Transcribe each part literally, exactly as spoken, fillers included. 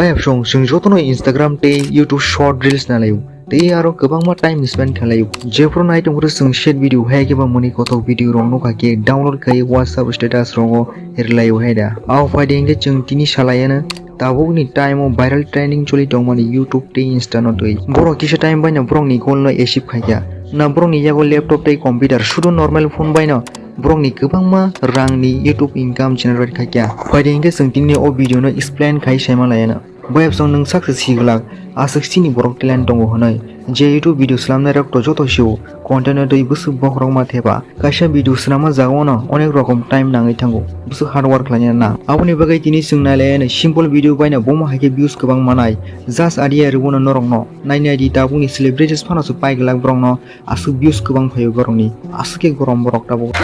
Bayapsong, chwng jotono Instagram tei YouTube short reels nalaio, tei aro kwbangma time spend khlaio. Jephuru nai tongphuru chwng short video hai khe ba mwnwi kothok video rok nukha khe download khai WhatsApp status rogo rwlaio hai da. Abo phaidi hinkhe chwng tini salaiano tabukni time o viral trending choli tongmani YouTube tei Insta no twi. Borok kisa time baino borokni goal no achieve khaikha. Na borokni yago laptop tei computer, sudu normal phone baino borokni kwbangma rangni YouTube income generate khaikha. Phaidi hinkhe chwng tini o video no explain khai saima laiano. Bayapsong nwng sakse si glak, aswk chini borok talent tongo hwnwi. Je YouTube video swnamnai rok to joto sio, content no twi bwswk bokhorok ma thepa. Kaisa video swnamma jagao no onek rokom time nangwi thango, bwswk hard work khlaina nang. Aboni bagwi tini chwng nai laiano simple video baino bomo hai khe views kwbang manai. Just idea rwno norok no. Nainai di tabukni celebrities phano se pai glak borok no. Aswk views kwbang phaio borokni, aswk khe gorom borok tabuk.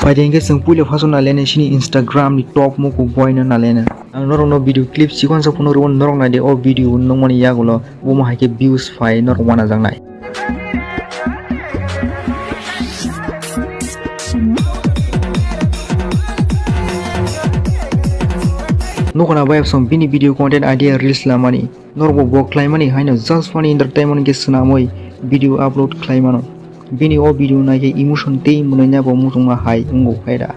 Phaidi hinkhe chwng puila phaso nalene chini Instagram ni top muku boy no nalene. Ang norokno video clip chikon sa phunuk rwmani norok naidi o video nukmani yagulo omo hai khe views phai norok wanajaknai. Nukuna bayapsong bini video content idea reels lamani. Norokbo bo khlaimani haino just funny entertainment khe swnamwi video upload khlaimano. Bini o video naikhe emotion tei mwnaina bo muchungma hai wngo khaida.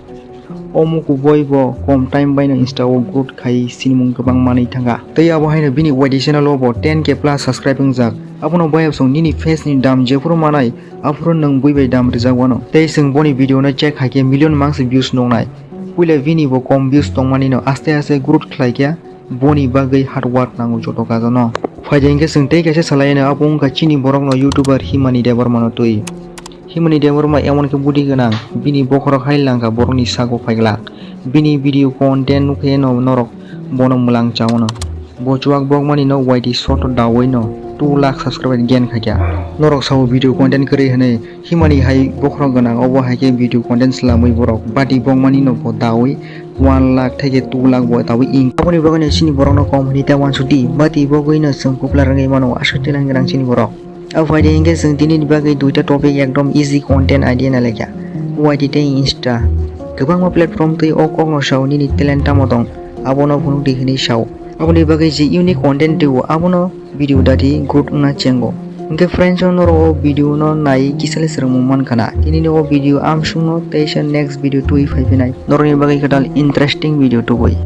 O muku boy bo kom time baino Insta o growth khai sinimung kwbang manwi thangkha. Tei abo haino bini Y T channel o bo ten K plus subscribe wngjak. Abono bayapsong nini face ni dam jephuru manai aphuru nwng bui bai dam rijak wano. Tei chwng boni video no check haikhe million mangsi views nuknai. Puila bini bo kom views tongmani no aste aste growth khlaikha. Boni bagwi hard work nango joto kajono. Phaidi hinkhe chwng tei kaisa salai ano, abo wngkha chini borokno YouTuber Himani Debbarmano twi. Himani Debbarma emon khe budi gwnang, bini bokhorok hai langkha borokni sago phaiglak. Bini video content nukhe no norok bono mwlang chaono. Bo chuak bokmani no Y T short dawi no two lakh subscriber gain khaikha. Norok sao video content kwrwi hwnwi, Himani hai bokhorok gwnang, obo hai khe video content swlamwi borok bati bokmani no bo dawi one lakh theke two lakh bo tabwi ing. Aboni bagwi no chini borokno kom hwnwi ta uansukdi, bati bogwi no chwng popular wngwi mano, aswk talent gwnang chini borok. Abo phaidi hinkhe chwng tini ni bagwi duita topic ekdom easy content idea nalaikha, Y T tei Insta. Kwbangma platform twi o kokno sao nini talent tamo tong, abono phunukdi hwnwi sao. Aboni bagwi je unique content twibo abono video dati growth wngna chengo. Hinkhe friends, o norok o video no nai kisa le swrwngmung mankha na. Tini ni o video amsung no teisa next video twi phai phinai. Norokni bagwi kwtal interesting video tubui.